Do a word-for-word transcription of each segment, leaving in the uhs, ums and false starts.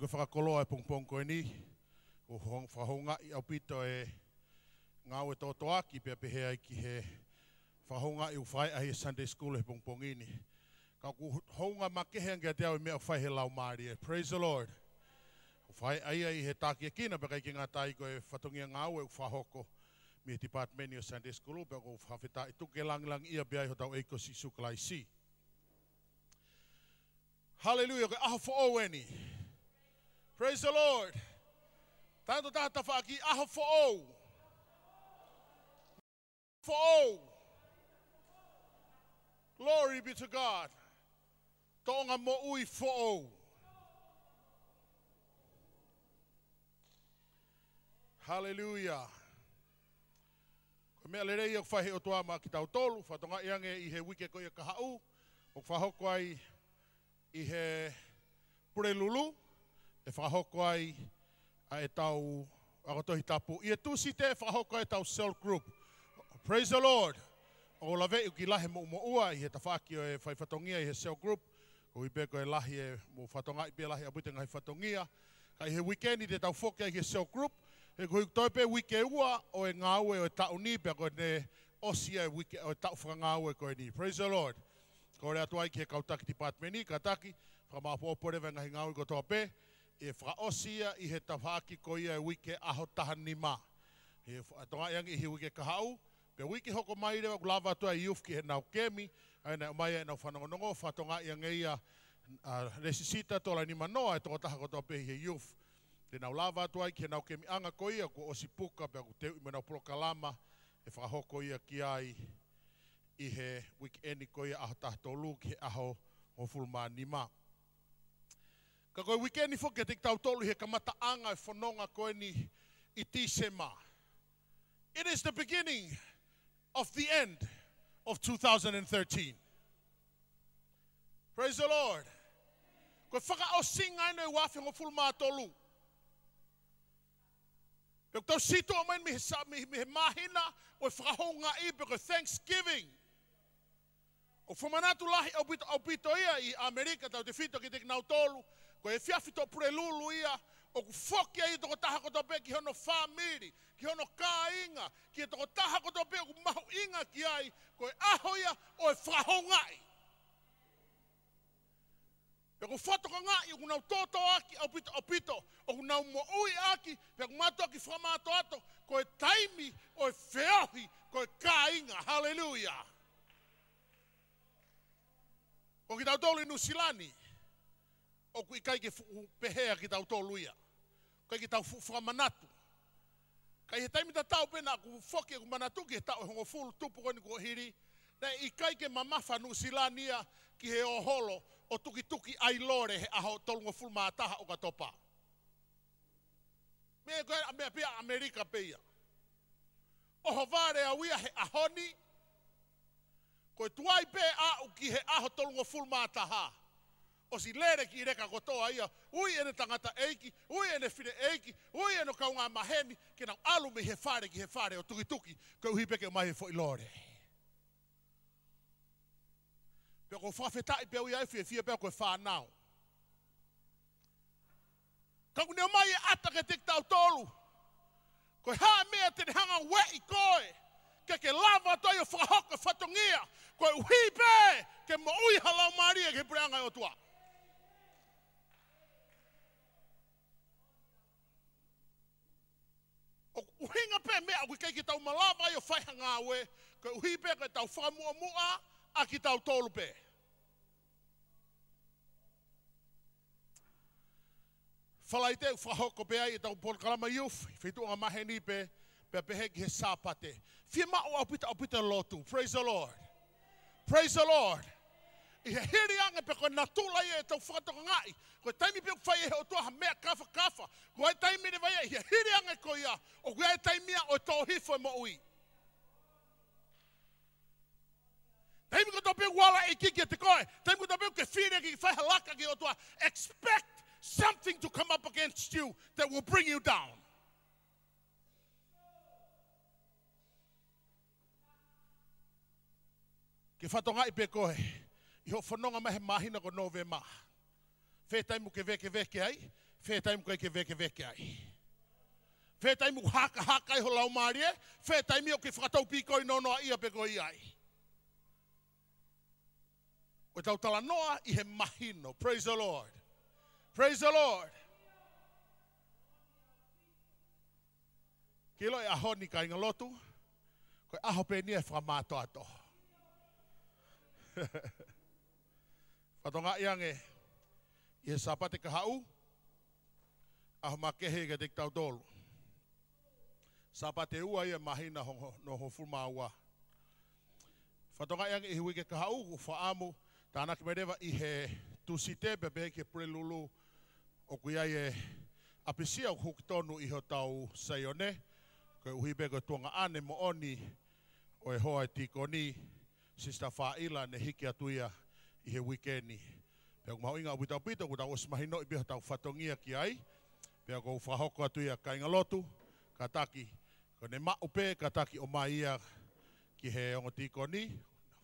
fakakoloa e pongipongi ko eni, ʻoku hong-, fakahoungaʻi ʻaupito e ngāue tōtōaki pea pehē ai ki he fakahoungaʻi ʻoku fai ai e Sunday School he pongipongi ni. Ka ʻoku hounga makehe ange kiate au e meʻa ʻoku fai he Laumālie. Praise the Lord. ʻOku fai ai ʻi he tākiekina pea ʻikai ke ngata ai ko e fatongia ngāue ʻoku fakahoko mei he department ʻo e Sunday School, pea ʻoku ou fakafetaʻi, tuku ke langilangiʻia pē ai hotau ʻEiki ko Sīsū Kalaisi. Hallelujah, ko e ʻaho foʻou eni. Praise the Lord. Tangi tō taha tafaʻaki, ʻaho foʻou. Foʻou. Glory be to God. Tōʻonga moʻui foʻou. Hallelujah. Ko e meʻa lelei ʻoku fai he ʻOtua maʻa kitautolu, fakatokangaʻi ange ʻi he uike ko ia kahaʻu, ʻoku fakahoko ai ʻi he Pulelulu, ʻe fakahoko ai ʻa ʻetau ako Tohi Tapu. ʻI he Tūsite ʻe fakahoko ai ʻetau cell group. Praise the Lord. ʻOku ou laveʻi ʻoku kiʻi lahi e moʻumoʻua ʻi he tafaʻaki ʻo e fai fatongia ʻi he cell group. Koeʻuhi pē ko e lahi e, mou fakatokangaʻi pē lahi ʻaupito e ngaahi fatongia. Ka ʻi he uike ni te tau foki ai ki he cell group. He koeʻuhi toe pē uike ua ʻo e ngāue ʻo e taʻu ni pea ko ʻene ʻosi ia e uike ʻo e taʻu fakangāue ko eni. Praise the Lord. Kole atu ai ki he kau taki department ni, kātaki, fakamāʻopoʻopo leva e ngaahi ngāue kotoa pē, ʻe fakaʻosi ia ʻi he tafaʻaki ko ia e uike ʻaho taha nima. ʻE fakatokangaʻi ange ʻi he uike kahaʻu, pea uike hoko mai leva ʻoku lava atu ai e youth ki heʻenau kemi, ʻa ia naʻe ʻomai ai ʻenau fanongonongo, fakatokangaʻi ange ia, ʻa, lēsisita tola nimanoa e tokotaha kotoa pē ʻi he youth. Te nau lava atu ai ki heʻenau kemiʻanga ko ia kuo ʻosi puka pea kuo teuʻi mo ʻenau polokalama ʻe fakahoko ia ki ai ʻi he uike ni ko ia ʻaho taha tolu ki he ʻaho hongofulu mā nima. Ka ko e uike ni foki kiate kitautolu ʻi he kamataʻanga e fononga ko eni ʻi Tīsema. It is the beginning of the end of two thousand and thirteen. Praise the Lord. Ko e fakaʻosinga eni ʻo e ua afe hongofulu mā tolu. Pea ʻoku tau situʻa mai mei he sa-, mei, mei he māhina ʻo e fakahoungaʻi pe ko e Thanksgiving. ʻOku fakamanatu lahi ʻaupito, ʻaupito ia ʻi ʻAmelika, tautefito kiate kinautolu, ko e efiafi Toʻo Pulelulu ia, ʻoku foki ai e tokotaha kotoa pē ki hono fāmili, ki hono kāinga, ki he tokotaha kotoa pē ʻoku mahuʻinga ki ai, ko e ʻaho ia ʻo e fakahoungaʻi. Pea ʻoku ou fakatokangaʻi ʻoku nau tōtōaki ʻaupito, ʻaupito, ʻoku nau moʻuiʻaki, pea ʻoku mātuʻaki fakamātoato, ko e taimi ʻo e feohi, ko e kāinga. Haleluia. Ko kitautolu ʻi Nuʻusila ni, ʻoku ʻikai ke fuʻu pehē ʻa kitautolu ia. ʻIkai ke tau fuʻu fakamanatu. Ka ʻi he taimi tatau pē naʻá ku foki ʻeku manatu ki he taʻu ʻe hongofulu tupu ko eni kuo hili, naʻe ʻikai ke mamafa Nuʻusila ni ia ki he ʻōholo ʻo tukituki ʻa e lole he ʻaho tolungofulu mā taha ʻOkatopa. Meʻa ko ē, meʻa pē ʻa ʻAmelika pē ia. ʻOhovale au ia he ʻaho ni, ko e tuai pē aʻu ki he ʻaho tolungofulu mā taha, ʻosi lele kiʻi leka kotoa ia, ui ʻene tangataʻeiki, ui ʻene fineʻeiki, ui ʻene kaungā maheni, ke nau ʻalu mei he fale ki he fale ʻo tukituki, koeʻuhi pē ke ʻomai e foʻi lole. Pea ʻoku ou fakafetaʻi pē au ia ʻe fiefia pē au ko e fānau. Ka ʻoku ne ʻomai e ʻata kiate kitautolu. Ko e hā e meʻa te ne hanga ʻo ueʻi koe, ke ke lava atu ai ʻo fakahoko e fatongia, koeʻuhi pē ke moʻui ha laumālie ki he puleʻanga ʻo e ʻOtua. ʻOku ʻuhinga pē meʻa ʻoku ʻikai ke tau malava ai ʻo fai ha ngāue, koeʻuhi pē ko ʻetau fakamuʻomuʻa ʻa kitautolu pē. Falaite ʻoku fakahoko pē ai ʻetau polokalama youth, feituʻu angamaheni pē, pea pehē ki he Sāpate. Fiemaʻu ʻaupito, ʻaupito e lotu. Praise the Lord. Praise the Lord. ʻI he hili ange pē ko e natula ia ʻetau fakatokangaʻi, ko e taimi pē ʻoku fai ʻe he ʻOtua ha meʻa kafakafa, ko e taimi leva ia ʻi he hili ange ko ia, ʻoku ʻi ai e taimi ia ʻo e tō hifo e moʻui. Taimi kotoa pē ʻoku ala e ʻEiki kiate koe, taimi kotoa pē ʻoku ke fili ke fai ha laka ki he ʻOtua, expect something to come up against you that will bring you down. Ke fakatokangaʻi pē koe, ʻi hoʻo fononga mai he māhina ko Nōvema. Fē taimi ʻoku ke vēkeveke ai, Fē taimi ʻoku ʻikai ke vēkeveke ai? Fē taimi ʻoku hakahaka ai ho laumālie? Fē taimi ʻoku ke fakataupikoʻi nonoʻia pē koe ai? ʻOku tau talanoa ʻi he mahino. Praise the Lord. Praise the Lord. Ke ʻilo e ʻaho ni, kāinga lotu, ko e ʻaho pē eni ʻe fakamātoato. Fakatokangaʻi ange ʻi he Sāpate kahaʻu, ʻaho makehe kiate kitautolu. Sāpate ua ia māhina hono, hono hongofulu mā ua. Fakatokangaʻi ange ʻi he uike kahaʻu, ʻoku ou fakaʻamu, tānaki mai leva ʻi he Tūsite, pea pehē ki he Pulelulu, ʻoku ʻi ai e ʻapisia ʻoku hoko tonu ʻi hotau Saione, koeʻuhi pē ko e tuongaʻane moʻoni ʻo e hoa e tīkoni, Sister Faʻila, ne hiki atu ia ʻi he uike ni. Pea ʻoku mahuʻinga ʻaupito ʻaupito, ʻoku tau ʻosi mahinoʻi pē hotau fatongia ki ai. Pea ʻoku ou fakahoko atu ia, kāinga lotu, kātaki, ko ʻene maʻu pē, kātaki ʻomai ia ki he ongo tīkoni,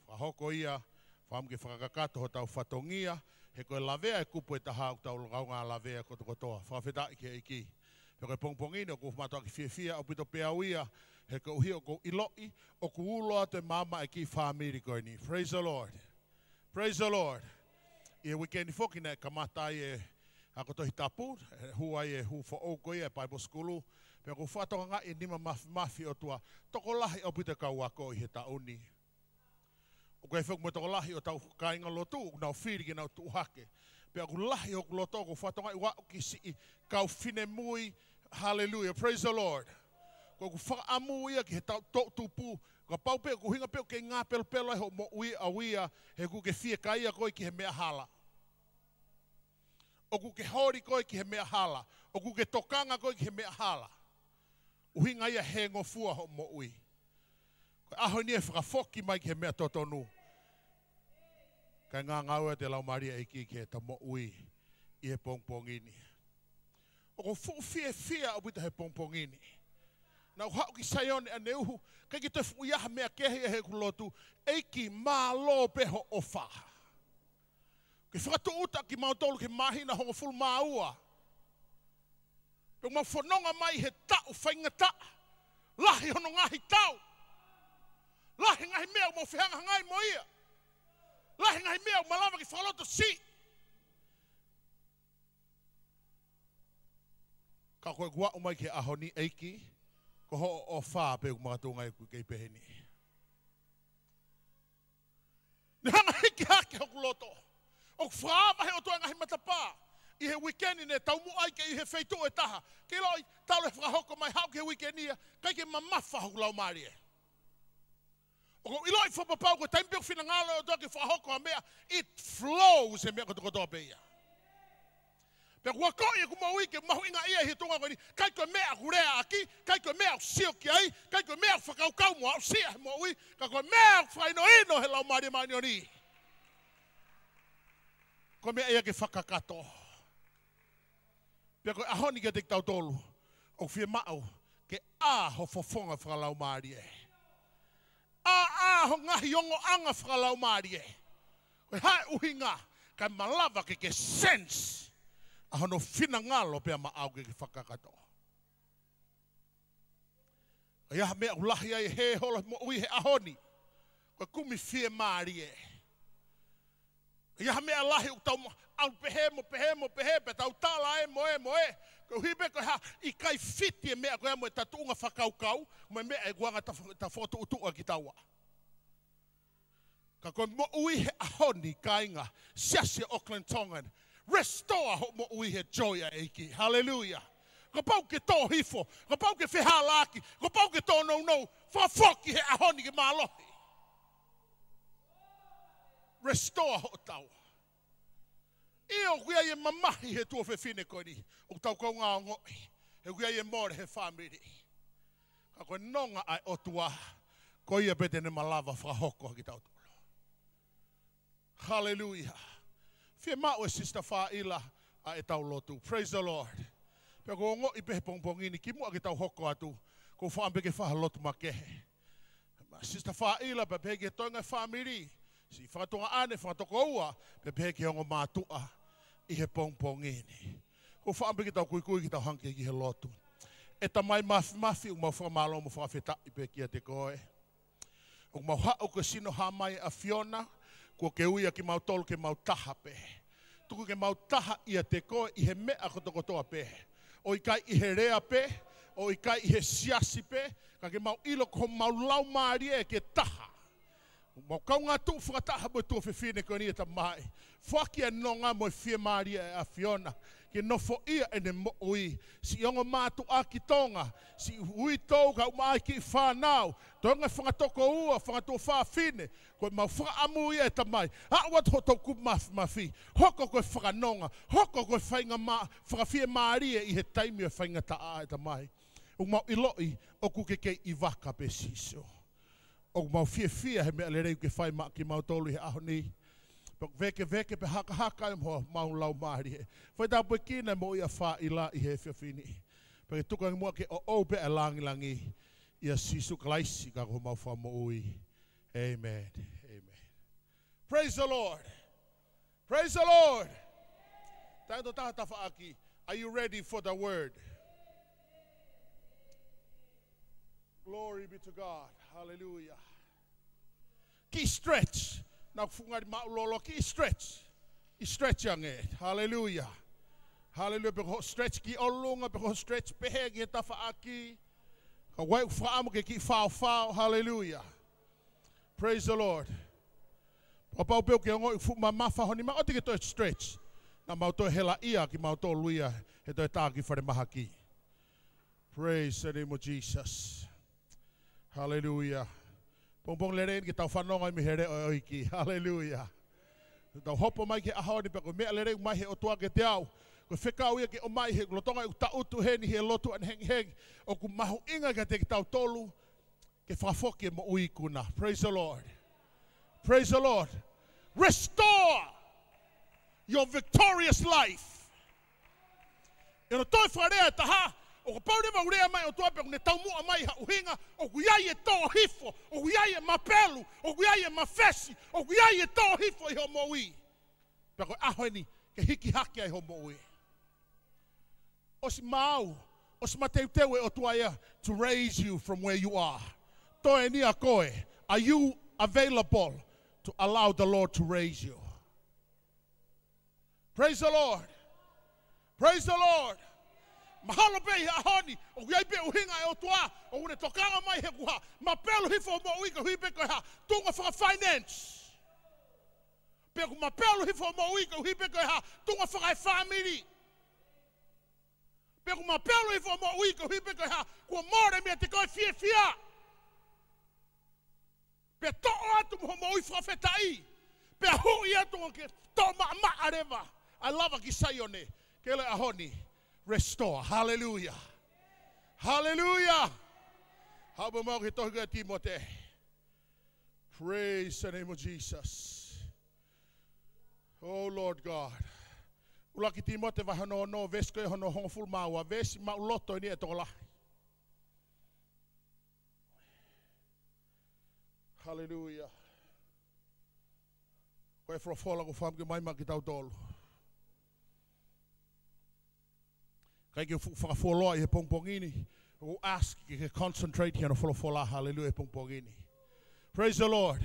fakahoko ia, fakaʻamu ke fakakakato hotau fatongia, he ko e lavea e kupu ʻe taha ʻoku tau kaungā lavea kotokotoa. Fakafetaʻi ki he ʻEiki. Pea ko e pongipongi ni ʻoku ou mātuʻaki fiefia ʻaupito pē au ia, he koeʻuhi ʻoku ou ʻiloʻi ʻoku ulo atu e maama e kiʻi fāmili ko eni. Praise the Lord. Praise the Lord. ʻI he uike ni foki naʻe kamata ai e ako Tohi Tapu, e hū ai e hū foʻou ko ia e Bible School, pea ʻoku ou fakatokangaʻi e nima mafimafi ʻo e ʻOtua, tokolahi ʻaupito e kau ako ʻi he taʻu ni. ʻOku ʻi ai foki mo e tokolahi ʻo ʻetau kāinga lotu ʻoku nau fili ke nau tuʻu hake. Pea ʻoku lahi hoku loto, ʻoku ou fakatokangaʻi ʻoku ou aʻu ki siʻi kau finemui. Hallelujah. Praise the Lord. ʻOku ou fakaʻamu ia ki he tau toʻutupu. Kapau pē ʻoku ʻuhinga pē ʻoku ke ngāpelopelo ai hoʻo moʻui ʻaʻau ia, he ʻoku ke fiekaia koe ki he meʻa hala. ʻOku ke holi koe ki he meʻa hala. ʻOku ke tokanga koe ki he meʻa hala. ʻUhinga ia he ngofua hoʻo moʻui. Ko e ʻaho ni ʻe fakafoki mai ki he meʻa totonu. Kae ngāngāue atu e Laumālie ʻEiki ki heʻetau moʻui ʻi he pongipongi ni. ʻOku ou fuʻu fiefia ʻaupito he pongipongi ni. Naʻá ku haʻu ki Saione ʻaneuhu, ʻikai ke toe fuʻu ʻi ai ha meʻa kehe ia heʻeku lotu, ʻEiki mālō pē hoʻo ʻofa. Ke fakatūʻuta kimautolu ki he māhina hongofulu mā ua. Pea mau fononga mai he taʻu faingataʻa. Lahi hono ngaahi tau. Lahi ngaahi meʻa ʻoku mau fehangahangai mo ia. Lahi ngaahi meʻa ʻoku malava ke fakalotosiʻi. Ka ko ʻeku aʻu mai ki he ʻaho ni ʻEiki, ko hoʻo ʻofa pē ʻoku makatuʻunga ʻeku kei pehē ni. Ne hanga hiki hake hoku loto. ʻOku fakaava he ʻOtua e ngaahi matapā. ʻI he uike ni ne taumuʻa ai ke ʻi he feituʻu ʻe taha. Ke ʻiloʻi, talu e fakahoko mai, haʻu ki he uike ni ia, ʻikai ke mamafa hoku laumālie. ʻOku ou ʻiloʻi fakapapau ko e taimi pē ʻoku finangalo e ʻOtua ke fakahoko ha meʻa, it flows e meʻa kotokotoa pē ia. Pea ʻoku ou akoʻi ʻeku moʻui ke mahuʻingaʻia ʻi he tuʻunga ko eni, ʻikai ko e meʻa ʻoku ou leaʻaki, ʻikai ko e meʻa ʻoku ou sio ki ai, ʻikai ko e meʻa ʻoku ou fakakaukau mo aʻusia he moʻui, ka ko e meʻa ʻoku ou fakahinohino he Laumālie Māʻoniʻoni. Ko e meʻa ia ke fakakakato. Pea ko e ʻaho ni kiate kitautolu, ʻoku fiemaʻu ke ʻā ho fofonga fakalaumālie. ʻĀ, ʻā ho ngaahi ongoʻanga fakalaumālie. Ko e hā e ʻuhinga, kae malava ke ke sense ʻa hono finangalo pea maʻau ke ke fakakakato. ʻA ia ha meʻa ʻoku lahi ai e hē holo moʻui he ʻaho ni. Ko e kumi fiemālie. ʻA ia ha meʻa lahi ʻoku tau mo-, ʻalu pehē mo pehē mo pehē, pea tau tala ē mo ē mo ē. Koeʻuhi pē ko e hā, ʻikai fiti e meʻa ko ia mo e tau tuʻunga fakakaukau, mo e meʻa ʻoku anga ta fo-, ta fokotuʻutuʻu ʻaki taua. Ka ko e moʻui he ʻaho ni kāinga, Siasi ʻo Auckland Tongan. Restore hoʻo moʻui he joy ʻa e ʻEiki. Hallelujah. Kapau ke tō hifo, kapau ke fehālaaki, kapau ke tōnounou, fakafoki he ʻaho ni ke mālohi. Restore hoʻo tau. ʻIo, ʻoku ʻi ai e mamahi he tuofefine ko eni, ʻoku tau kaungā ongoʻi, he ʻoku ʻi ai e mole he fāmili. Ka ko e nonga ʻa e ʻOtua, ko ia pē te ne malava fakahoko ʻaki kitautolu. Hallelujah. Fiemaʻu e Sister Faʻila ʻa ʻetau lotu. Praise the Lord. Pea ʻoku ou ongoʻi pē he pongipongi ni kimuʻa ke tau hoko atu, ʻoku ou fakaʻamu pē ke fai ha lotu makehe. Sister Faʻila, pea pehē ki he toenga e fāmili, siʻi fakatuongaʻane, fakatokoua, pea pehē ki he ongo mātuʻa ʻi he pongipongi ni. ʻOku ou fakaʻamu pē ke tau kuikui ke tau hanga ki he lotu. ʻE Tamai Mafimafi, ʻoku mau fakamālō mo fakafetaʻi pē kiate koe. ʻOku mau haʻu ko e sino hā mai ʻa e ʻAfiona, kuo ke ui ʻa kimautolu ke mau taha pē. Tuku ke mau taha ʻiate koe ʻi he meʻa kotokotoa pē. ʻO ʻikai ʻi he lea pē, ʻo ʻikai ʻi he siasi pē, ka ke mau ʻilo ko homau laumālie ke taha. Mau kaungā tuʻu fakataha mo e tuofefine ko eni ʻe Tamai. Foaki ʻa e nonga mo e fiemālie ʻa e ʻAfiona ke nofoʻia ʻene moʻui. Siʻi ongo mātuʻa ki Tonga, siʻi uitou kae ʻumaʻā e kiʻi fānau, toenga fanga tokoua, fanga tuofāfine, ko ʻemau fakaʻamu ia ʻe Tamai. Aʻu atu hoʻo toʻukupu mafimafi, hoko ko e fakanonga, hoko ko e faingamālie, fakafiemālie ʻi he taimi ʻo e faingataʻa ʻe Tamai. ʻOku mau ʻiloʻi ʻoku ke kei ʻi vaka pē Sīsū. ʻOku mau fiefia he meʻa lelei ʻoku ke fai maʻa kimautolu ʻi he ʻaho ni. Pea ʻoku vekeveke pea hakahaka ai homau laumālie. Faitāpuekina e moʻui ʻa Faila ʻi he efiafi ni. Pea ke tuku ange muʻa ke ʻoʻou pē ʻa e langilangi ʻia Sīsū Kalaisi ka ko homau Fakamoʻui. ʻĒmeni. ʻĒmeni. Praise the Lord. Praise the Lord. Tae to taha tafaʻaki. Are you ready for the word? Glory be to God. Hallelujah. Kiʻi stretch. Naʻa ku fuʻu ngali māʻulolo, kiʻi stretch. ʻI stretch ange. Hallelujah. Hallelujah. Pe ko hoʻo stretch ki ʻolunga, pe ko hoʻo stretch pehē ki he tafaʻaki. Ka ʻoku ou fakaʻamu ke kiʻi faofao. Hallelujah. Praise the Lord. Kapau pē ʻoku ke ongoʻi fuʻu mamafa ho nima, ʻoua te ke toe stretch. Naʻa mau toe helaʻia kimautolu ia he toe tā ki falemahaki. Praise the name of Jesus. Hallelujah. Pongipongi lelei eni ke tau fanongo ai mei he leʻo ʻo e ʻEiki. Hallelujah. Tau hopo mai ki he ʻaho ni pea ko e meʻa lelei mai he ʻOtua kiate au. Ko e fekau ia ke ʻomai he lolotonga ʻeku tangutu heni he lotu ʻanehengihengi. ʻOku mahuʻinga kiate kitautolu ke fakafoki e moʻui ikuna. Praise the Lord. Praise the Lord. Restore your victorious life. ʻI hono toe fakalea ʻe taha, ʻoku pau leva ʻoku lea mai ʻOtua pea ʻoku ne taumuʻa mai ha ʻuhinga, ʻoku ʻi ai e tō hifo, ʻoku ʻi ai e mapelu, ʻoku ʻi ai e mafesi, ʻoku ʻi ai e tō hifo ʻi hoʻo moʻui. Pea ko e ʻaho eni, ke hiki hake ai hoʻo moʻui. ʻOsi maau, ʻosi mateuteu e ʻOtua ia to raise you from where you are. Toe eni ʻa koe, are you available to allow the Lord to raise you? Praise the Lord. Praise the Lord. Mahalo pē ʻi he ʻaho ni, ʻoku ʻi ai pē ʻuhinga ʻa e ʻOtua, ʻoku ne tokanga mai he kuo hā, mapelu hifo moʻui koeʻuhi pē ko e hā, tuʻunga faka-finance. Pe ʻoku mapelu hifo moʻui koeʻuhi pē ko e hā, tuʻunga fakaefāmili. Pe ʻoku mapelu hifo moʻui koeʻuhi pē ko e hā, kuo mole meiate koe fiefia. Pea toʻo atu mo hoʻo moʻui fakafetaʻi. Pea huʻi atu ke toʻo maʻamaʻa leva ʻa e lava ki Saione. Ke ʻilo e ʻaho ni. Restore. Hallelujah. Hallelujah. Haʻu pē mau ki he tohi ko ia ʻa Tīmote. Praise the name of Jesus. Oh Lord God. ʻUluaki Tīmote vahe hono ono, veesi ko ia hono hongofulu mā ua, veesi maʻuloto eni ʻe tokolahi. Hallelujah. Ko e folofola ʻoku ou fakaʻamu ke ʻomai maʻa kitautolu. ʻIkai ke fuʻu fakafuoloa ʻi he pongipongi ni, ʻoku ou ask ke ke concentrate ʻi hono folofola, hallelujah, he pongipongi ni. Praise the Lord.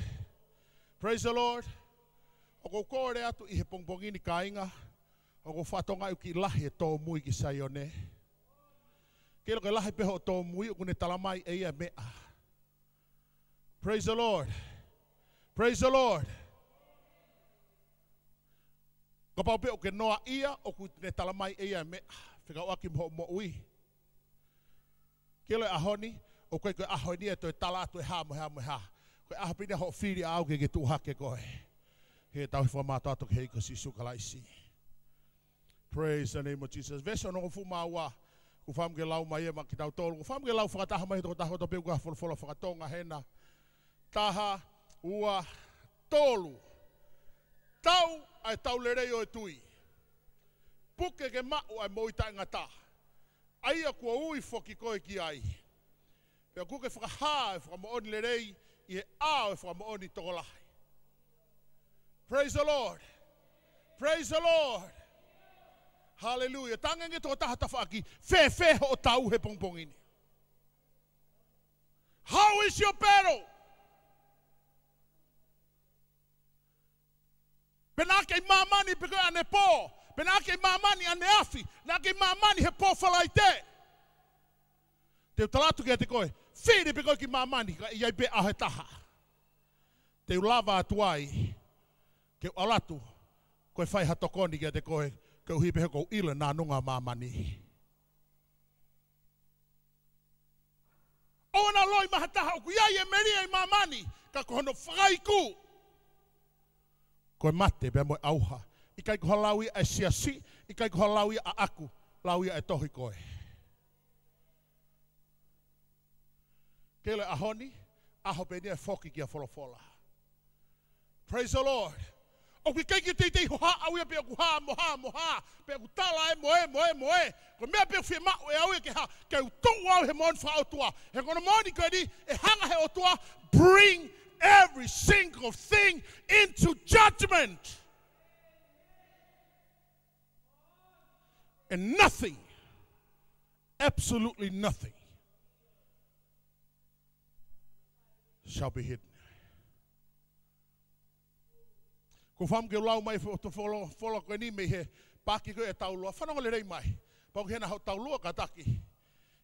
Praise the Lord. ʻOku ou kole atu ʻi he pongipongi ni kāinga, ʻoku ou fakatokangaʻi ʻoku kiʻi lahi e tōmui ki Saione. Ke ʻilo ko e lahi pē hoʻo tōmui ʻoku ne talamai ʻe ia meʻa. Praise the Lord. Praise the Lord. Kapau pē ʻoku ke noaʻia ʻoku ne talamai ʻe ia meʻa fekauʻaki mo hoʻo moʻui. Ke ʻilo e ʻaho ni, ʻoku ʻikai ko e ʻaho ni ʻe toe tala atu e hā mo e hā mo e hā. Ko e ʻaho pē eni hoʻo fili ʻaʻau ke ke tuʻu hake koe. Ke tau hiva mātoato ki he ʻEiki ko Sīsū Kalaisi. Praise the name of Jesus. Veesi hono hongofulu mā ua, ʻoku ou fakaʻamu ke lau mai ia maʻa kitautolu. ʻOku ou fakaʻamu ke lau fakataha mai he tokotaha kotoa pē ʻoku ʻi ai ha folofola fakatonga hena. Taha, ua, tolu. Tau ʻa e tau lelei ʻo e tui. Puke ke maʻu ʻa e moʻui taʻengata. ʻA ia kuo ui foki koe ki ai. Pea ʻoku ke fakahā e fakamoʻoni lelei ʻi he ʻao e fakamoʻoni tokolahi. Praise the Lord. Praise the Lord. Haleluia. Talaange ki he tokotaha ho tafaʻaki, fēfē hoʻo tau he pongipongi ni? How is your battle? Pe naʻa ke ʻi māmani pē ko ē ʻanepō, pe naʻa ke ʻi māmani ʻaneafi, naʻa ke ʻi māmani he pō Falaite. Te u tala atu kiate koe, fili pē koe ki māmani, ka ʻi ai pē ʻaho ʻe taha te u lava atu ai ke u ʻalu atu, ko e fai ha tokoni kiate koe, koeʻuhi pē he ʻoku ou ʻilo e nānunga ʻo māmani. ʻOua naʻa loi mai ha taha ʻoku ʻi ai e melie ʻi māmani, ka ko hono fakaiku ko e mate pea mo e ʻauha. ʻIkai ko ha lau ia ʻa e siasi, ʻikai ko ha lau ia ʻaʻaku, lau ia ʻa e tohi ko ē. Ke ʻilo e ʻaho ni, ʻaho pē eni ʻe foki ki ha folofola. Praise the Lord. ʻOku ʻikai ke teitei hohaʻa au ia pe ʻoku hā mo hā mo hā, pe ʻoku tala ē mo ē mo ē mo ē. Ko e meʻa pē ʻoku fiemaʻu ʻe au ia ke hā, ke u tuʻu au he moʻoni fakaʻotua. He ko hono moʻoni ko eni, ʻe hanga he ʻOtua, bring every single thing into judgment. And nothing, absolutely nothing, shall be hidden. Ko e fakaʻamu ke u lau mai fo-, to folo-, folofola ko eni mei he paaki ko ē ʻa e Taulua. Fanongo lelei mai. Pau ke hena ho Taulua kātaki.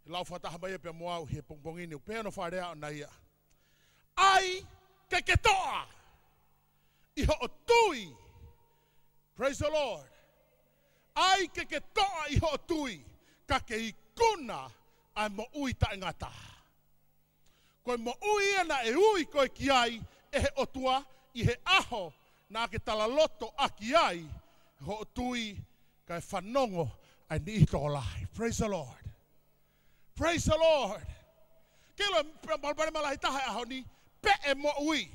Lau fakataha mai ia pea mo au he pongipongi ni, ʻoku pehē hono fakalea ʻona ia. ʻAi ke ke toʻa ʻi hoʻo tui. Praise the Lord. ʻAi ke ke toʻa ʻi hoʻo tui, ka ke ikuna ʻa e moʻui taʻengata. Ko e moʻui ia naʻe ui koe ki ai ʻe he ʻOtua ʻi he ʻaho naʻa ke talaloto ʻaki ai hoʻo tui kae fanongo ʻa e niʻihi tokolahi. Praise the Lord. Praise the Lord. Ke ʻilo e palopalema lahi taha he ʻaho ni, pe ʻe moʻui.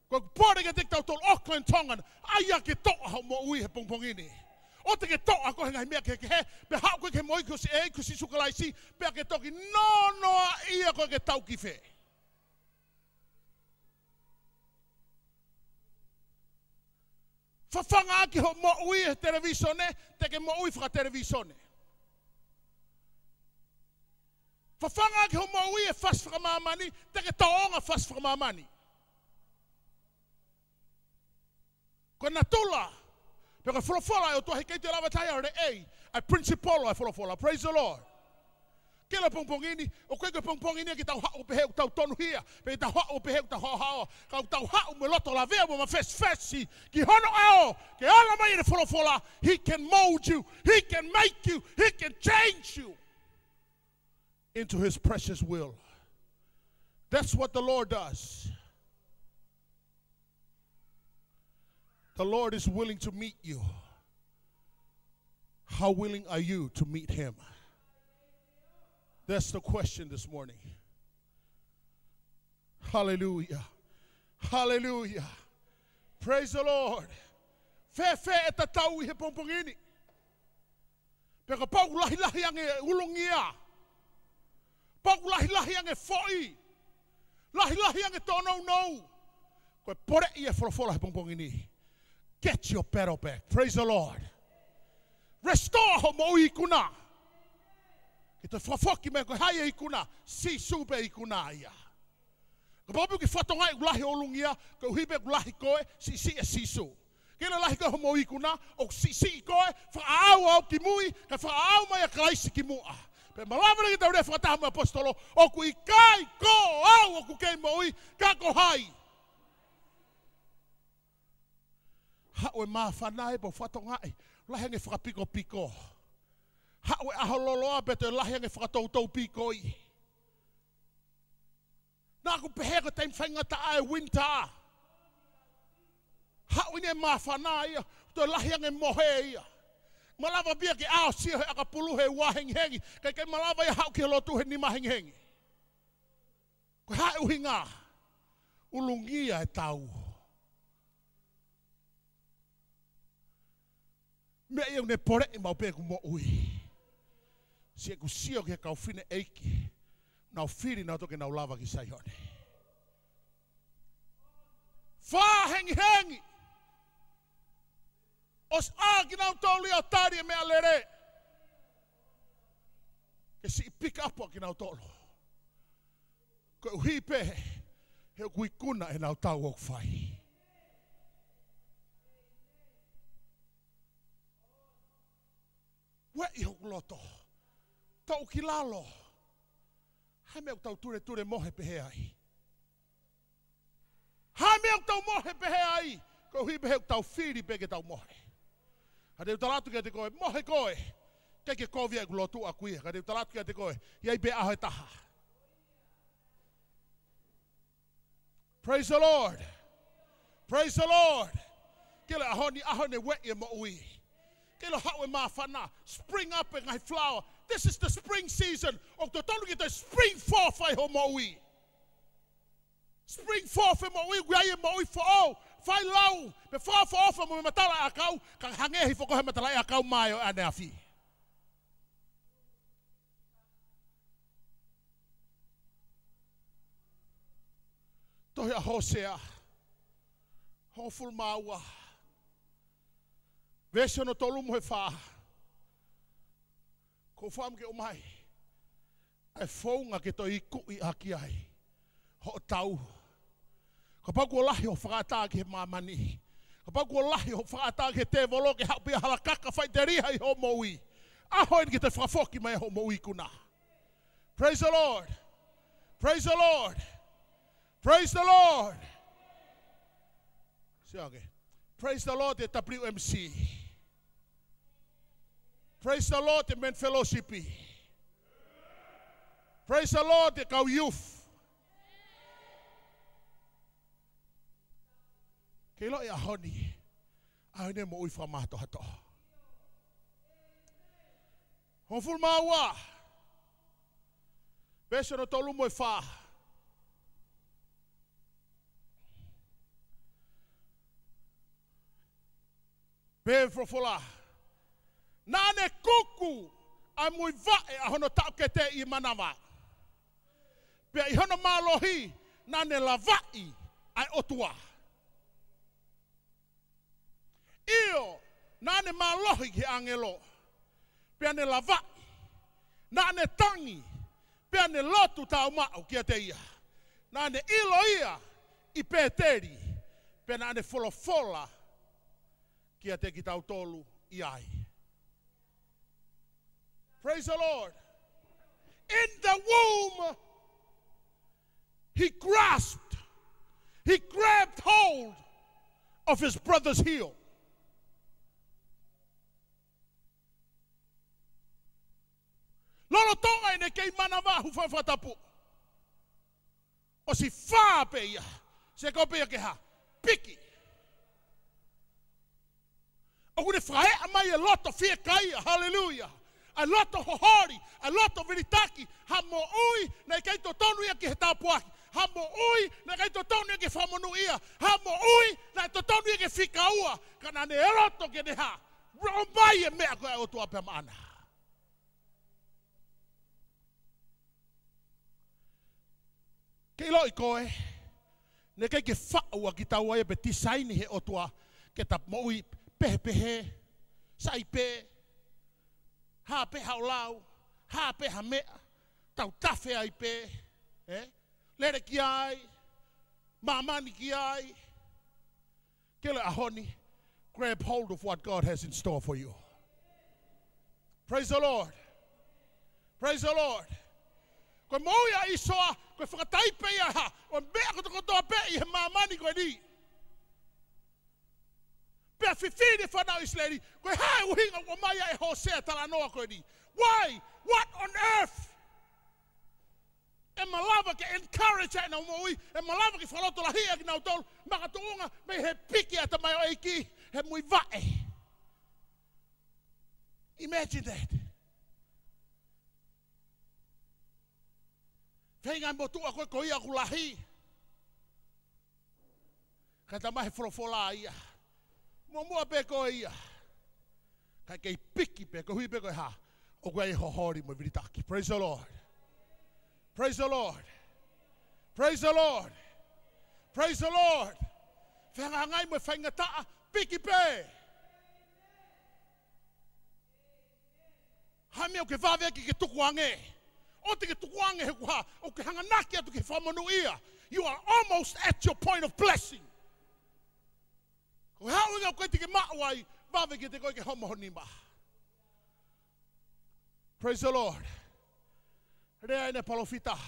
Ko e pole ke te tau tolo Auckland Tongan, ʻai ia ke toʻa hoʻo moʻui he pongipongi ni. ʻOua te ke toʻa koe he ngaahi meʻa kehekehe, pea haʻu koe ke moʻui ko si-, ʻia Sīsū Kalaisi, pea ke toki nonoʻia koe ke tau ki fē. Fafanga ʻaki hoʻo moʻui he televīsone, te ke moʻui fakatelevīsone. Fafanga ʻaki hoʻo moʻui he fasi fakamāmani, te ke tōʻonga fasi fakamāmani. Ko e natula, pe ko e folofola ʻa e ʻOtua, heʻikai te lava taha ia ʻo leʻei ʻa e principle ʻa e folofola. Praise the Lord. Ke ʻilo e pongipongi ni, ʻoku ʻikai ko e pongipongi ni ke tau haʻu ʻo pehē ʻoku tau tonuhia, pe tau haʻu ʻo pehē ʻoku tau haohaoa, ka ʻoku tau haʻu mo e loto lavea mo mafesifesi ki hono ʻao, ke ala mai ʻene folofola, he can mold you, he can make you, he can change you into his precious will. That's what the Lord does. The Lord is willing to meet you. How willing are you to meet him? That's the question this morning. Hallelujah. Hallelujah. Praise the Lord. Fēfē e tatau ʻi he pongipongi ni? Pe kapau ʻoku lahilahi ange e ulungia, pau ʻoku lahilahi ange e foʻi, lahilahi ange e tōnounou, ko e poleʻi e folofola he pongipongi ni. Get your battle back. Praise the Lord. Restore hoʻo moʻui ikuna. Ke toe fakafoki mai ko hai e ikuna, Sīsū pē ikuna ia. Kapau pē ʻoku ke fakatokangaʻi ʻoku lahi ho ulungia, koeʻuhi pē ʻoku lahi koe, siʻisiʻi ʻa Sīsū. Ke ʻilo e lahi koe hoʻo moʻui ikuna, ʻoku siʻisiʻi koe, fakaʻau au ki mui, kae fakaʻau mai ʻa Kalaisi ki muʻa. Pea malava leva ke tau lea fakataha mo e ʻaposetolo, ʻoku ʻikai ko au ʻoku kei moʻui, ka ko hai. Haʻu e māfana ia pea u fakatokangaʻi, lahi ange e fakapikopiko. Haʻu e ʻaho loloa pea toe lahi ange e fakatoutoupikoi. Naʻa ku pehē ko e taimi faingataʻa e winter. Haʻu eni e māfana ia, toe lahi ange e mohe ia. Malava pē ia ke ʻā ʻo sio he ʻakapulu he ua hengihengi, kae ʻikai malava ia haʻu ki he lotu he nima hengihengi. Ko e hā e ʻuhinga? Ulungia e tau. Meʻa ia ʻoku ne poleʻi maʻu pē ʻeku moʻui. Siʻeku sio ki he kau fineʻeiki, nau fili nautolu ke nau lava ki Saione. Fā hengihengi. ʻOsi ʻā kinautolu ia ʻo tali e meʻalele, ke siʻi pick up ʻa kinautolu. Koeʻuhi pē he ʻoku ikuna ʻenau tau ʻoku fai. Ueʻi hoku loto. Toʻu ki lalo. Hā e meʻa ʻoku tau tuletule mohe pehē ai? Hā e meʻa ʻoku tau mohe pehē ai? Koeʻuhi pē he ʻoku tau fili pē ke tau mohe. Ka te u tala atu kiate koe, mohe koe. ʻIkai ke kovi ʻeku lotu ʻaʻaku ia. Ka te u tala atu kiate koe, ʻe ʻi ai pē ʻaho ʻe taha. Praise the Lord. Praise the Lord. Ke ʻilo e ʻaho ni, ʻaho ʻene ueʻi e moʻui. Ke ʻilo haʻu e māfana. Spring up e ngaahi flower. This is the spring season. ʻOku totonu ke toe spring forth ai hoʻo moʻui. Spring forth e moʻui, ʻoku ʻi ai e moʻui foʻou. Fai lau, pe fakaʻofoʻofa mo e matala ʻakau, ka hangē hifo ko e matala ʻakau mai ʻo ʻaneafi. Tohi ʻa Hōsea, hongofulu mā ua, veesi hono tolu mo e fā. Ko fam ke ʻomai ʻa e founga ke toe ikuʻi ʻaki ai hoʻo tau. Kapau kuo lahi hoʻo fakaʻatā ki he māmani, kapau kuo lahi hoʻo fakaʻatā ki he tēvolo ke haʻu pē ia ʻo halakaka faʻiteliha ʻi hoʻo moʻui, ʻaho eni ke toe fakafoki mai hoʻo moʻui ikuna. Praise the Lord. Praise the Lord. Praise the Lord. Sio ange. Praise the Lord e W M C. Praise the Lord e Men Fellowship. Praise the Lord e kau youth. Ke ʻilo e ʻaho ni, ʻaho ʻene moʻui fakamātoato. Hongofulu mā ua, veesi hono tolu mo e fā. Pehē folofola: Naʻa ne kuku ʻa e muivaʻe ʻa hono taʻokete ʻi he manava, pea ʻi hono mālohi naʻa ne lavaʻi ʻa e ʻOtua. ʻIo, naʻa ne mālohi ki he ʻāngelo, pea ne lavaʻi. Naʻa ne tangi, pea ne lotu tāumaʻu kiate ia. Naʻa ne ʻilo ia ʻi Pēteli, pea naʻa ne folofola kiate kitautolu ʻi ai. Praise the Lord. In the womb, he grasped, he grabbed hold of his brother's heel. Lolotonga ʻene kei manava, hūfanga he fakatapu, ʻosi fā pē ia, se ko pē ia ke hā? Piki. ʻOku ne fakaeʻa mai e loto fiekaia, haleluia. ʻA e loto hoholi, ʻa e loto vilitaki, ha moʻui naʻe ʻikai totonu ia ki he tāpuaki, ha moʻui naʻe ʻikai totonu ia ke fakamonūʻia, ha moʻui naʻe totonu ia ke fika ua, ka naʻa ne loto ke ne hā? Roʻo mai e meʻa ko ē ʻa e ʻOtua pea maʻana. Ke ʻiloʻi koe, naʻe ʻikai ke faʻu ʻa kitaua ia pe tisaini he ʻOtua ke ta moʻui pehepehē, sai pē, hā pē haʻo lau, hā pē ha meʻa, tau tafe ai pē, ē? Lele ki ai, māmani ki ai. Ke ʻilo e ʻaho ni, grab hold of what God has in store for you. Praise the Lord. Praise the Lord. Ko e moʻui ʻa ʻĪsoa, ko e fakataipe ia ʻa e hā? ʻO e meʻa kotokotoa pē ʻi he māmani ko eni. Pea fifili e fānau ʻIsileli, ko e hā e ʻuhinga ʻoku ʻomai ai ʻe Hōsea e talanoa ko eni? Why? What on earth? ʻE malava ke encourage ʻenau moʻui, ʻe malava ke fakalotolahiʻi ʻa kinautolu, makatuʻunga mei he piki ʻa e tamaioʻeiki he muivaʻe. Imagine that. Feinga e motuʻa ko ē ko ia ʻoku lahi, kae tala mai he folofola ia, muʻomuʻa pē koe ia, kae kei piki pē, koeʻuhi pē ko e hā? ʻOku ʻi ai e hoholi mo e vilitaki. Praise the Lord. Praise the Lord. Praise the Lord. Praise the Lord. Fehangahangai mo e faingataʻa, piki pē. ha meʻa ʻoku ke vave ke ke tukuange. ʻOua te ke tukuange he kuo hā, ʻoku ke hanganaki atu ki he fakamonūʻia. You are almost at your point of blessing. Ko e hā e ʻuhinga ʻoku ʻikai te ke maʻu ai, vave kiate koe ke homo ho nima. Praise the Lord. Lea ʻa e palōfita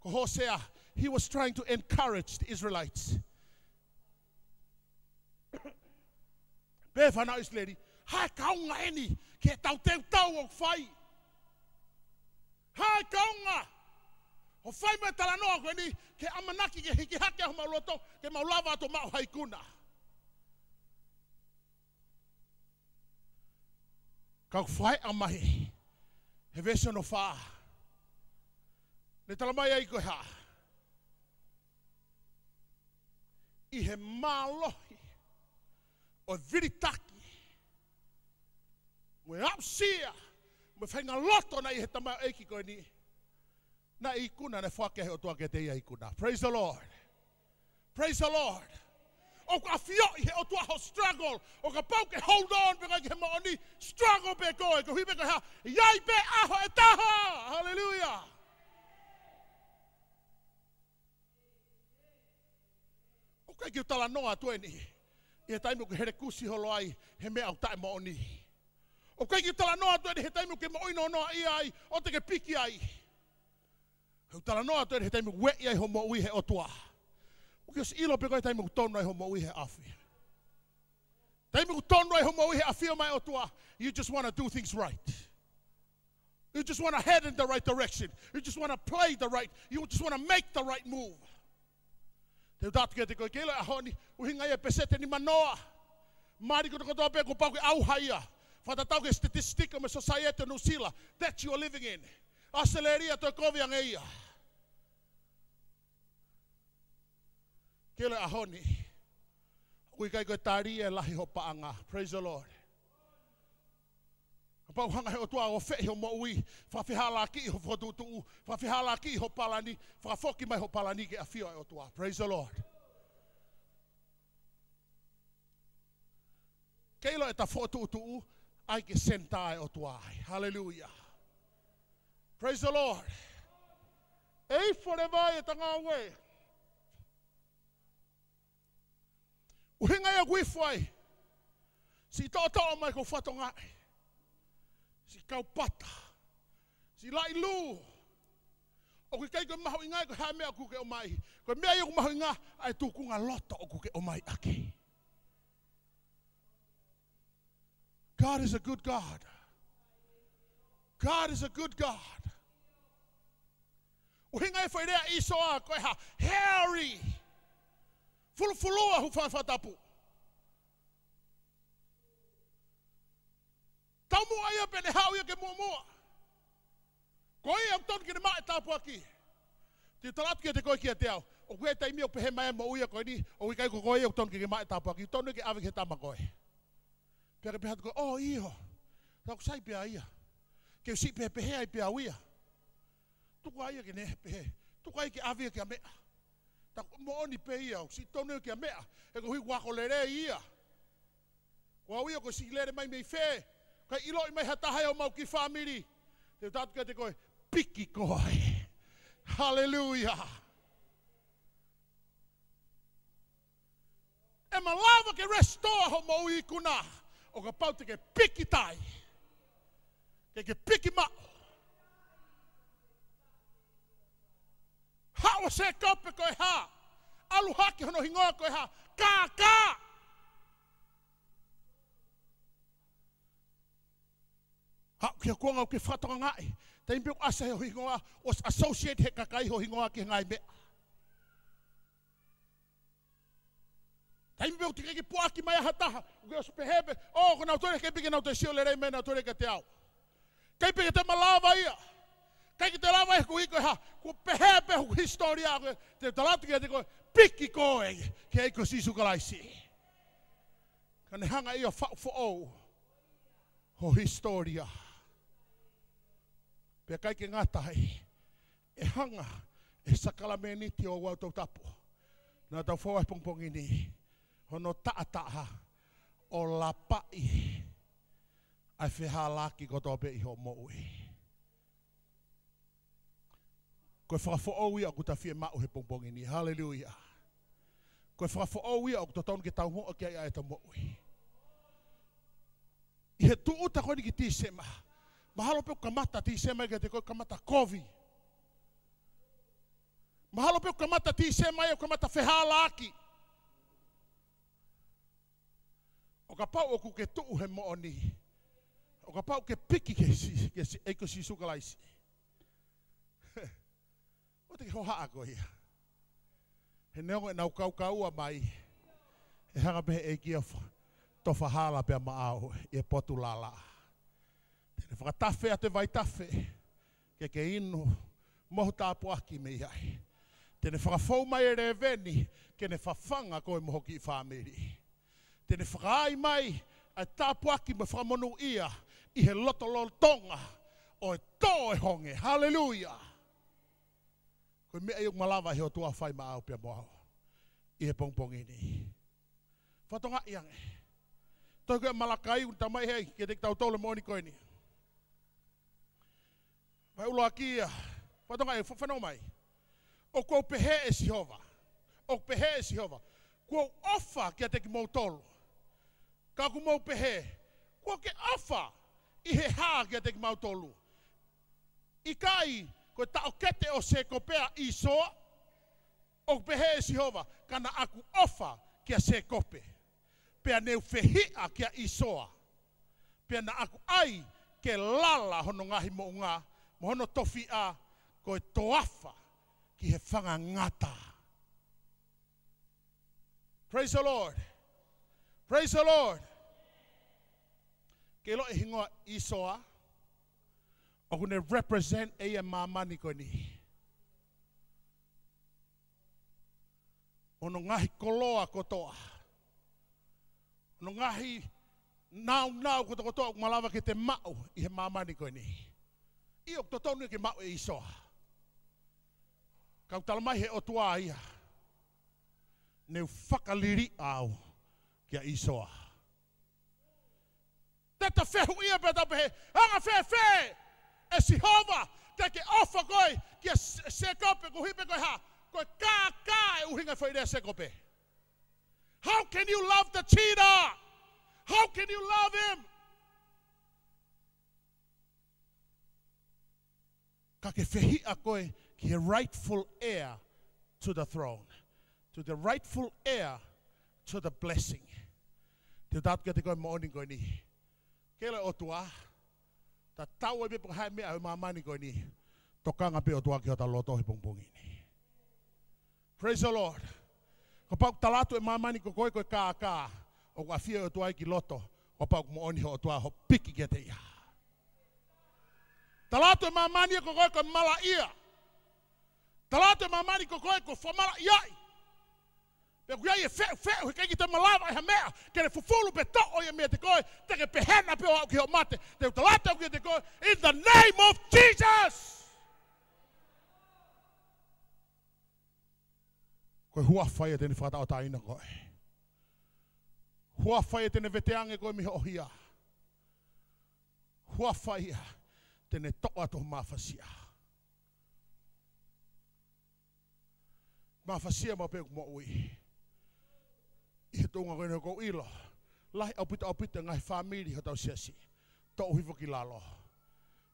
ko Hōsea, he was trying to encourage the Israelites. Pehē ki he fānau ʻIsileli, hā e kaunga eni ki heʻetau teuteu ʻoku fai? Hā e kaunga ʻoku fai mai e talanoa ko eni ke ʻamanaki ke hiki hake homau loto ke mau lava atu ʻo maʻu ha ikuna? Ka ʻoku fai mai he veesi hono fā, ne talamai ai ko e hā? ʻI he mālohi ʻo e vilitaki mo e aʻusia mo e faʻahinga loto naʻe ʻi he tamaioʻeiki ko eni, naʻe ikuna, naʻe foaki ʻe he ʻOtua kiate ia e ikuna. Praise the Lord. Praise the Lord. ʻOku ʻafioʻi ʻe he ʻOtua hoʻo struggle. ʻO kapau ʻoku ke hold on pē ki he moʻoni, struggle pē koe, koeʻuhi pē ko e hā? ʻE ʻi ai pē ʻaho ʻe taha. Hallelujah. ʻOku ʻikai ke u talanoa atu eni ʻi he taimi ʻoku ke helekusi holo ai he meʻa ʻoku taʻemoʻoni. ʻOku ʻikai ke u talanoa atu eni he taimi ʻoku ke moʻui nonoa ai ʻo te ke piki ai. ʻOku ou talanoa atu eni he taimi ʻoku ueʻi ai hoʻo moʻui ʻe he ʻOtua. ʻOku ke ʻosi ʻilo pē koe e taimi ʻoku tonu ai hoʻo moʻui he ʻAfio. Taimi ʻoku tonu ai hoʻo moʻui he ʻAfio mai ʻOtua, you just wanna do things right. You just wanna head in the right direction. You just wanna play the right. You just wanna make the right move. Te u tala atu kiate koe, ke ʻilo e ʻaho ni, ʻuhinga ia e peseti nimanoa. Mali kotokotoa pē kuo pau ke ʻauha ia. Fakatatau ki he statistic ʻo e society ʻo Nuʻusila that you are living in. ʻAositelēlia toe kovi ange ia. Ke ʻilo e ʻaho ni, ʻoku ʻikai ko e tali e lahi hoʻo paʻanga. Praise the Lord. Kapau ʻe hanga ʻe he ʻOtua ʻo feʻi hoʻo moʻui, fakafehālaaki hoʻo fokotuʻutuʻu, fakafehālaaki hoʻo palani, fakafoki mai hoʻo palani ki he ʻAfio ʻo e ʻOtua. Praise the Lord. Ke ʻilo ʻeta fokotuʻutuʻu, ʻai ke senitā e ʻOtua ai. Hallelujah. Praise the Lord. ʻE ifo leva ʻeta ngāue. ʻUhinga ia ʻoku ifo ai. Siʻi toʻotoʻo mai ko fatongaʻi. Siʻi kaupata. Siʻi laʻi lū. ʻOku ʻikai ko e mahuʻinga ia ko e hā e meʻa ʻoku ke ʻomai. Ko e meʻa ia ʻoku mahuʻinga ʻa e tukunga loto ʻoku ke ʻomai ʻaki. God is a good God. God is a good God. ʻUhinga e foʻi lea ʻĪsoa ko e hā? Hairy. Fulufulua, hūfanga he fakatapu. Taumuʻa ia pea ne haʻu ia ke muʻomuʻa. Ko ia ʻoku tonu ke ne maʻu e tāpuaki. Te u tala atu kiate koe kiate au, ʻoku ʻi ai e taimi ʻoku pehē mai e moʻui ko eni, ʻoku ʻikai ko koe ia ʻoku tonu ke ke maʻu e tāpuaki, ʻoku tonu ke ʻave ki he tama ko ē. Pea ke pehē atu koe, ʻō ʻio, ka ʻoku sai pē ia. Ke u siʻi pehē pehē ai pē au ia. Tuku ai ia ke ne pehē. Tuku ai ke ʻave ia ki ha meʻa. Tā ko e moʻoni pē ia, ʻoku siʻi tonu ia ki ha meʻa. He koeʻuhi ʻoku ako lelei ia. Ko au ia ʻoku siʻi lele mai mei fē. Kae ʻiloʻi mai ha taha ia ʻo homau kiʻi fāmili. Te u tala atu kiate koe, piki koe. Haleluia. ʻE malava ke restore hoʻo moʻui ikuna ʻo kapau te ke piki tai. Ke ke piki maʻu. Haʻu ʻa Sēkope ko e hā? ʻAlu hake hono hingoa ko e hā? Kākā. Haʻu ki he kuonga ʻoku ke fakatokangaʻi, taimi pē ʻoku ʻasi ai hoʻo hingoa, ʻosi associate ʻe he kakai hoʻo hingoa ki he ngaahi meʻa. Taimi pē ʻoku teʻeki ke puʻaki mai ʻe ha taha, ʻoku ke ʻosi pehē pē, ʻō, ko nautolu ia ʻoku ʻikai pē ke nau toe sio lelei mai nautolu ia kiate au. ʻIkai pē ke toe malava ia. ʻIkai ke toe lava ia he koeʻuhi ko e hā? Kuo pehē pē hoku hisitōlia, ko e, te u tala atu kiate koe, piki koe ki he ʻEiki ko Sīsū Kalaisi. Ka ne hanga ia ʻo faʻu foʻou ho hisitōlia. Pea ʻikai ke ngata ai, ʻe hanga ʻe he sākalamēniti ʻo e ouau toutapu naʻa tau fou ai he pongipongi ni, hono taʻataʻa ʻo lapaʻi ʻa e fehālaaki kotoa pē ʻi hoʻo moʻui. Ko e fakafoʻou ia ʻoku ta fiemaʻu he pongipongi ni. Haleluia. Ko e fakafoʻou ia ʻoku totonu ke tau moʻo ki ai ʻa ʻeta moʻui. ʻI he tūʻuta ko eni ki Tīsema. Mahalo pē ʻoku kamata Tīsema ia kiate koe ʻoku kamata kovi. Mahalo pē ʻoku kamata Tīsema ia ʻoku kamata fehālaaki. ʻO kapau ʻoku ke tuʻu he moʻoni, ʻo kapau ke piki ki he Si-, ki he Si-, ʻEiki ko Sīsū Kalaisi, ʻoua te ke hohaʻa koe ia. He neongo ʻenau kaukaua mai, ʻe hanga pē ʻe he ʻEiki ia ʻo fa-, tofa hala pea maʻau ʻi he potu lala. Te ne fakatafe atu e vaitafe ke ke inu mo ho tāpuaki mei ai. Te ne fakafou mai e lēveni ke ne fafanga koe mo ho kiʻi fāmili. Te ne fakaai mai ʻa e tāpuaki mo e fakamonūʻia ʻi he lotolotonga ʻo e tō e honge. Haleluia. Ko e meʻa ia ʻoku malava ʻe he ʻOtua ʻo fai maʻau pea mo au ʻi he pongipongi ni. Fakatokangaʻi ange. Tohi ko ia ʻa Malakai ʻoku ne talamai heni kiate kitautolu e moʻoni ko eni. Vahe ʻuluaki ia. Fakatokangaʻi, fa-, fanongo mai. ʻOku ou pehē ʻe Sihova. ʻOku pehē ʻe Sihova. Kuo u ʻofa kiate kimoutolu. Ka ʻoku mou pehē, kuo ke ʻofa ʻi he hā kiate kimautolu? ʻIkai ko e taʻokete ʻo Sēkope ʻa ʻĪsoa? ʻOku pehē ʻe Sihova, ka naʻa ku ʻofa kia Sēkope, pea ne u fehiʻa kia ʻĪsoa, pea naʻa ku ʻai ke lala hono ngaahi moʻunga mo hono tofiʻa ko e toafa ki he fanga ngata. Praise the Lord. Praise the Lord. Ke ʻilo e hingoa ʻĪsoa, ʻoku ne represent ʻe ia e māmani ko eni. Hono ngaahi koloa kotoa. Hono ngaahi nāunau kotokotoa ʻoku malava ke te maʻu ʻi he māmani ko eni. ʻIo, ʻoku totonu ke maʻu ʻe ʻĪsoa. Ka ʻoku talamai ʻe he ʻOtua ia, ne u fakaliliʻa au kia ʻĪsoa. Te ta fehuʻia pea ta pehē, anga fēfē ʻe Sihova ke ke ʻofa koe kia S-, Sēkope, koeʻuhi pē ko e hā? Ko e kākā e ʻuhinga e foʻi lea Sēkope. How can you love the cheater? How can you love him? Ka ke fehiʻa koe ki he rightful heir to the throne, to the rightful heir to the blessing. Te u tala atu kiate koe moʻoni ko eni. Ke ʻilo ʻe he ʻOtua, tatau ai pē pe ko e hā e meʻa ʻo e māmani ko eni, tokanga pē ʻOtua ki hota loto he pongipongi ni. Praise the Lord. Kapau ʻoku tala atu e māmani ko koe ko e kākā, ʻoku ʻafio ʻOtua ia ki loto, kapau ʻoku moʻoni hoʻo ʻOtua hoʻo piki kiate ia. Tala atu e māmani ko koe ko e malaʻia. Tala atu e māmani ko koe ko e fakamalaʻiaʻi. Pea ʻoku ʻi ai e feʻufeʻu heʻikai ke te malava ʻe ha meʻa ke ne fufulu pe toʻo ia meiate koe, te ke pehē na pē ʻo aʻu ki hoʻo mate. Te u tala atu kiate koe, in the name of Jesus. Ko e huafa ia te ne fakatauʻatāina koe. Huafa ia te ne veteange koe mei hoʻo hia. Huafa ia te ne toʻo atu ho mafasia. Mafasia maʻu pē ʻoku moʻui. ʻI he tuʻunga ko eni ʻoku ou ʻilo, lahi ʻaupito ʻaupito e ngaahi fāmili hotau siasi, toʻu hifo ki lalo.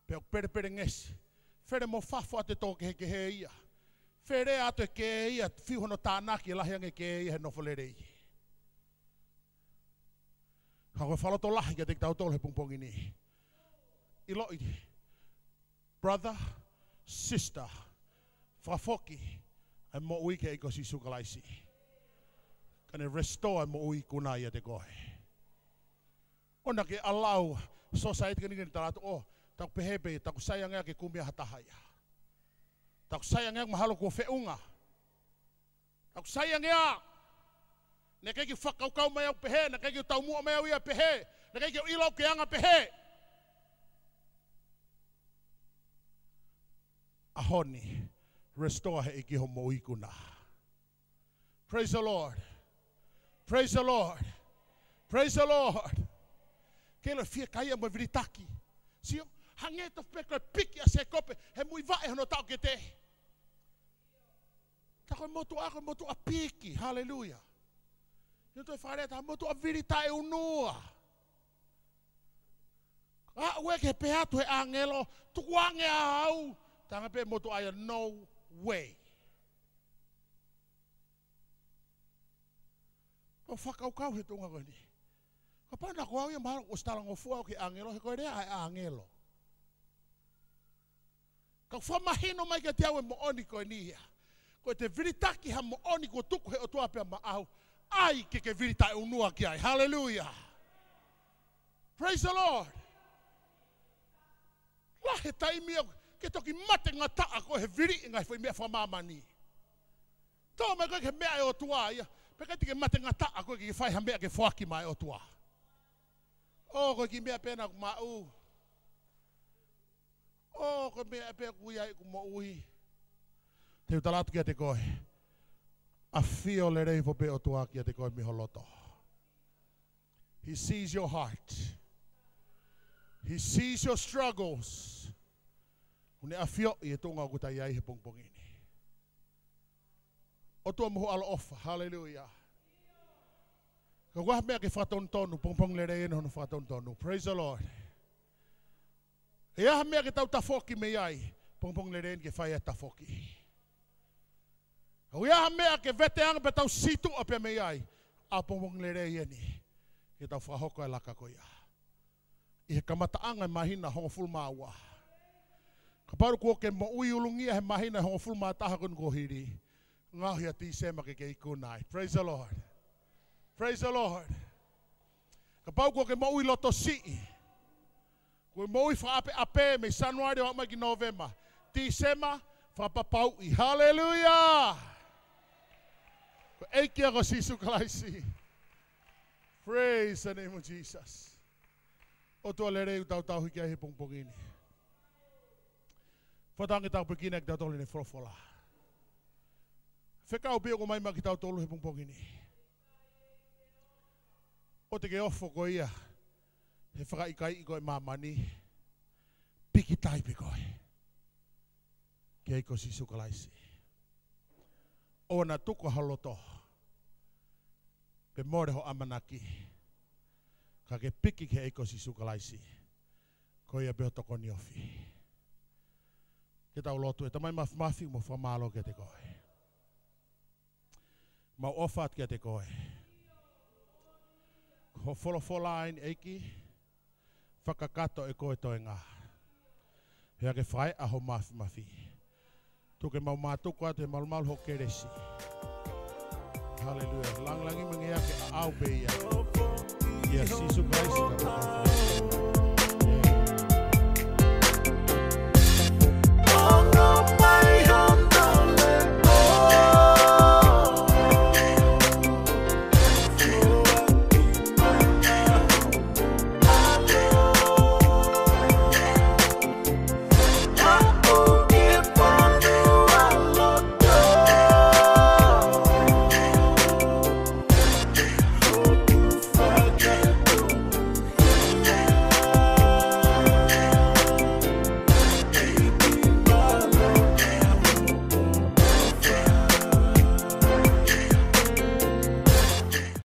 Pea ʻoku pelepelengesi. Fele mo fafo atu e tō kehekehe ia. Fele atu e kē ia, fiu hono tānaki e lahi ange e kē ia he nofo lelei. Ka ko e fakalotolahi kiate kitautolu he pongipongi ni. ʻIloʻi, brother, sister, fakafoki ʻa e moʻui ki he ʻEiki ko Sīsū Kalaisi. Ka ne restore ʻa e moʻui ikuna ʻiate koe. ʻOua naʻa ke allow society ko eni ke ne tala atu, ʻo, taku pehē pē, taku sai ange ia ke kumi ʻe ha taha ia. Taku sai ange ia mahalo kuo feʻunga. Taku sai ange ia. Naʻe ʻikai ke u fakakaukau mai au pehē, naʻe ʻikai ke u taumuʻa mai au ia pehē, naʻe ʻikai ke u ʻilo au ke anga pehē. ʻAho ni, restore ʻe he ʻEiki hoʻo moʻui ikuna. Praise the Lord. Praise the Lord. Praise the Lord. Ke ʻilo e fiekaia mo e vilitaki. Sio, hangē tofu pē ko e piki ʻa Sēkope he muivaʻe hono taʻokete. Tā ko e motuʻa, ko e motuʻa piki. Haleluia. ʻI hono toe fakalea, tā motuʻa vili taʻeʻunua. Aʻu ē ki he pehē atu he ʻāngelo, tukuange ʻa au. Tanga pē motuʻa ia, no way. ʻOku ou fakakaukau he tuʻunga ko eni. Kapau naʻa ko au ia mahalo kuo ʻosi talangofua au ki he ʻāngelo, he ko e lea ʻa e ʻāngelo. Ka ʻoku fakamahino mai kiate au e moʻoni ko eni ia. Ko ʻete vilitaki ha moʻoni kuo tuku he ʻOtua pea maʻau, ʻai ke ke vili taʻeʻunua ki ai. Haleluia. Praise the Lord. Lahi e taimi ia ke toki mate ngataʻa koe he vili e ngaahi foʻi meʻa fakamāmani. Tō mai koe ki he meʻa ʻa e ʻOtua ia, pea ʻikai te ke mate ngataʻa koe ke ke fai ha meʻa ke foaki maʻa e ʻOtua. ʻŌ, ko e kiʻi meʻa pē naʻa ku maʻu. ʻŌ, ko e meʻa pē ʻoku ʻi ai ʻeku moʻui. Te u tala atu kiate koe. ʻAfio lelei hifo pē ʻOtua kiate koe mei ho loto. He sees your heart. He sees your struggles. ʻOku ne ʻafioʻi e tuʻunga ʻoku ta ʻi ai he pongipongi ni. ʻOtua mo ho ʻaloʻofa. Haleluia. Ka ʻoku ʻi ai ha meʻa ke fakatonutonu, pongipongi lelei eni hono fakatonutonu. Praise the Lord. ʻI ai ha meʻa ke tau tafoki mei ai, pongipongi lelei eni ke fai ai e tafoki. ʻOku ʻi ai ha meʻa ke veteange pea tau situʻa pē mei ai, ʻa pongipongi lelei eni ke tau fakahoko e laka ko ia. ʻI he kamataʻanga e māhina hongofulu mā ua. Kapau kuo ke moʻui ulungia he māhina hongofulu mā taha ko eni kuo hili, ngaohi ʻa Tīsema ke ke ikuna ai. Praise the Lord. Praise the Lord. Kapau kuo ke moʻui loto siʻi, kuo ke moʻui fakaʻapeʻape mei Sānuali ʻo aʻu mai ki Nōvema, Tīsema, fakapapauʻi. Haleluia. Ko e ʻEiki ia ko Sīsū Kalaisi. Praise the name of Jesus. ʻOtua lelei ʻoku tau tauhi ki ai he pongipongi ni. Fakatauange tāpuekina kitautolu ʻe he folofola. Fekau pē ʻoku ʻomai maʻa kitautolu he pongipongi ni. ʻOua te ke ofo koe ia he fakaʻikaiʻi koe ʻe māmani. Pikitai pē koe ki he ʻEiki ko Sīsū Kalaisi. ʻOua naʻa tuku ʻa ho loto pe mole ho ʻamanaki, ka ke piki ki he ʻEiki ko Sīsū Kalaisi. Ko ia pē ho tokoni ofi. Ke tau lotu. ʻE Tamai Māfimafi, ʻoku mau fakamālō kiate koe. Mau ʻofa atu kiate koe. Ko hoʻo folofola eni ʻEiki, fakakakato ʻe koe e toenga. He ʻoku ke fai ʻa hoʻo māfimafi. Tuku ke mau mātuku atu he malumalu hoʻo kelesi. Haleluia. Langilangi mo e ngeia ke ʻaʻau pē ia. ʻIa Sīsū Kalaisi ko e Tamai.